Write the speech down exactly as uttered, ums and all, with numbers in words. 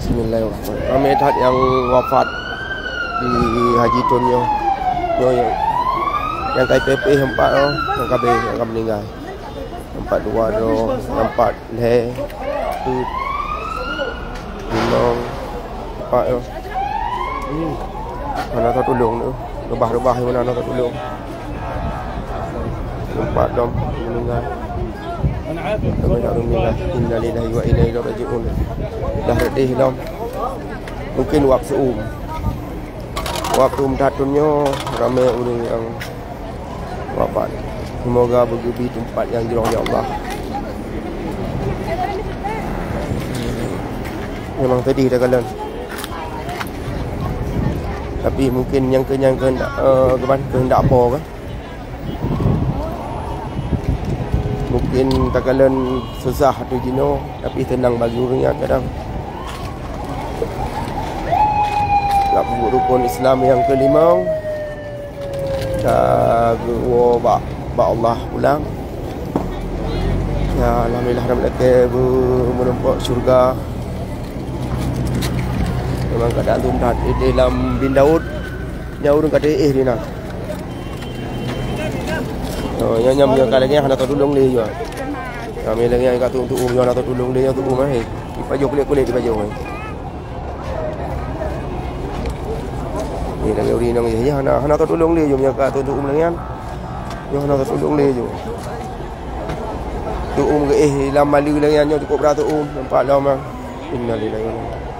Bismillahirrahmanirrahim. Ramé that nyang wafat di haji thôn nyoe. Nyoe nyang, nyang ka ipéh-péh empat, oh, nyang ka bé, nyang ka meuninggai. Empat dua droe, empat lhèe, peuet, limong, empat, oh. Hana tatulông tu. Reubah-reubah nyang hana tatulông. Empat lom meuninggai. Innalillahi wa inna ilaihi raji'un. Dah reudeh lom. Mungkin wab seu'uem. Wab seu'uem that thôn nyoe ramé ureueng nyang wafat. Semoga beugeubri teumpat nyang jroh, ya Allah. Memang sedih takalon. Tapi mungkin nyang keu, nyang keuheundak, eh, keuban, keuheundak po kan. Mungkin takalon susah atau jinoe, tapi seunang bagi ureueng nyan kadang. Ka peubuet rukon Islam nyang keulima, ka geuwoe bak, bak Allah pulang. Ya, alhamdulillah, ram lakée beu meureumpok syurga. Memang keadaan tu dah di dalam bin Daud, nyan ureueng ka teuéh di na. Oh, nyan, nyan, nyan ka lagée hana tatulông lé nyoe. Kami lagée ka tu, tu, nyoe hana tatulông lé nyoe tu, eh. Dipajoh kulét-kulét dipajoh, eh. Ni lagée ureueng inong, ya, ya, hana, hana tatulông lé nyoe, nyan ka tu, tu, lagée nyan. Nyoe hana tatulông lé nyoe. Tu, geuéh lam maleue lagée nyan nyoe cukup brat tu, nampak lom, ah. Innalillahi wa inna ilaihi.